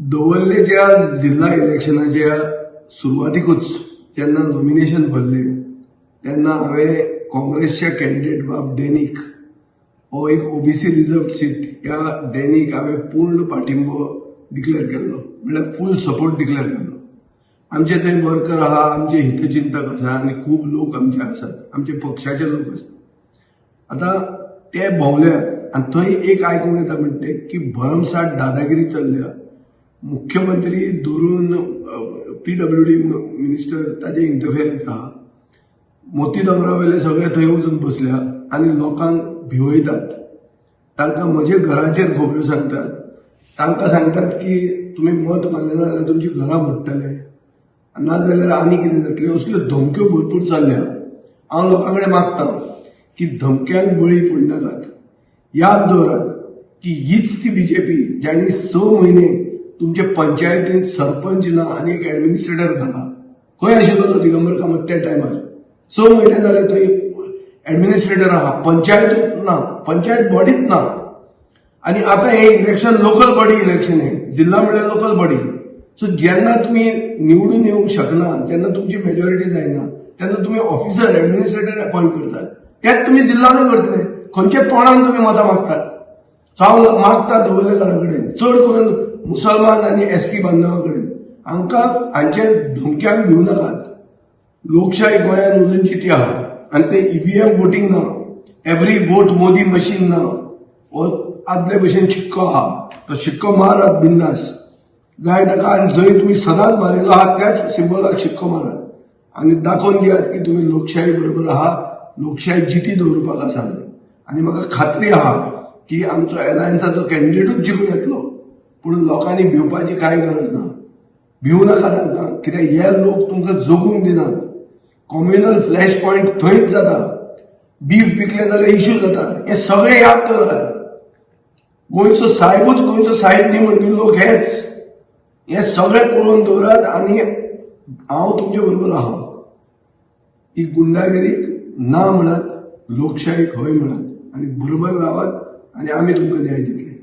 दवर्लेच्या जिल्हा इलेक्शनाच्या सुरवातीकूच जेन्ना नॉमिनेशन भरलें तेन्ना हांवें काँग्रेसच्या कॅन्डिडेट बाब डेनीक हो एक ओबीसी रिजर्व सीट, ह्या डेनीक हांवें पूर्ण पाठिंबो डिक्लेअर केल्लो, म्हणल्यार फूल सपोर्ट डिक्लेअर केल्लो. आमचे थंय वर्कर आहा, आमचे हितचिंतक आसा आनी खूब लोक आमचे आसात, आमचे पक्षाचे लोक आसात. आतां ते भोंवल्यात आनी थंय एक आयकूंक येता म्हणटे की भरमसाठ दादागिरी चल्ल्या. मुख्यमंत्री धरून पीडब्ल्यूडी मिनिस्टर ताजे इंटरफेरन्स आहा. मोती दोंगरा वयले सगळे थंय वचून बसल्या आनी लोकांक भिवयतात. तांकां म्हजे घराचेर खबऱ्यो सांगतात. तांकां सांगतात की तुमी मत मारलें ना जाल्यार तुमची घरां मोडटले, ना जाल्यार आनी कितें जातलें. असल्यो धमक्यो भरपूर चल्ल्या. हांव लोकां कडेन मागता की धमक्यांक बळी पडनाकात. याद दवरात की हीच ती बीजेपी ज्यांनी 6 म्हयने तुमचे पंचायतीन सरपंच ना आनी एक एडमिनिस्ट्रेटर घाला. खंय आशिल्लो तो दिगंबर कामत त्या टायमार? 6 म्हयने जाले थंय एडमिनिस्ट्रेटर आहा, पंचायतूच ना, पंचायत बॉडीच ना. आनी आतां हें इलेक्शन लोकल बॉडी इलेक्शन, हें जिल्हा म्हणल्यार लोकल बॉडी. सो जेन्ना तुमी निवडून येवंक शकना, जेन्ना तुमची मेजॉरिटी जायना, तेन्ना तुमी ऑफिसर एडमिनिस्ट्रेटर अपॉयंट करतात. तेच तुमी जिल्हानूय करतले. खंयच्या तोंडान तुमी मतां मागतात? सो हांव मागता दवर्लेकारा कडेन, चड करून मुसलमान आनी एसटी बांधवा कडेन, हांकां हांचे धमक्यांक भिवू नाकात. लोकशाही गोंयांत अजून जिती आहा आनी ते ईव्हीएम वोटींग ना, एवरी वोट मोदी मशीन ना. हो आदले भशेन शिक्को आहा, तो शिक्को मारात बिंदास जाय ताका आनी जंय तुमी सदांच मारिल्लो आहा त्याच सिंबलाक शिक्को मारात आनी दाखोवन दियात की तुमी लोकशाही बरोबर आहा, लोकशाही जिती दवरपाक आसा. आनी म्हाका खात्री आहा की आमचो एलायन्साचो कॅन्डिडेटूच जिखून येतलो. पूण लोकांनी भिवपाची कांय गरज ना. भिवू नाका तांकां, कित्याक हे लोक तुमकां जगूंक दिनात. कॉम्युनल फ्लॅश पॉयंट थंयच जाता. बीफ विकले जाल्यार इश्यू जाता. हे सगळे याद दवरात. गोंयचो साहेबूच गोंयचो साहेब न्ही म्हणपी लोक हेच. हे सगळे पळोवन दवरात आनी हांव तुमचे बरोबर आहा. ही गुंडागिरीक ना म्हणत, लोकशाहीक हय म्हणत आनी बरोबर रावात आनी आमी तुमकां न्याय दितले.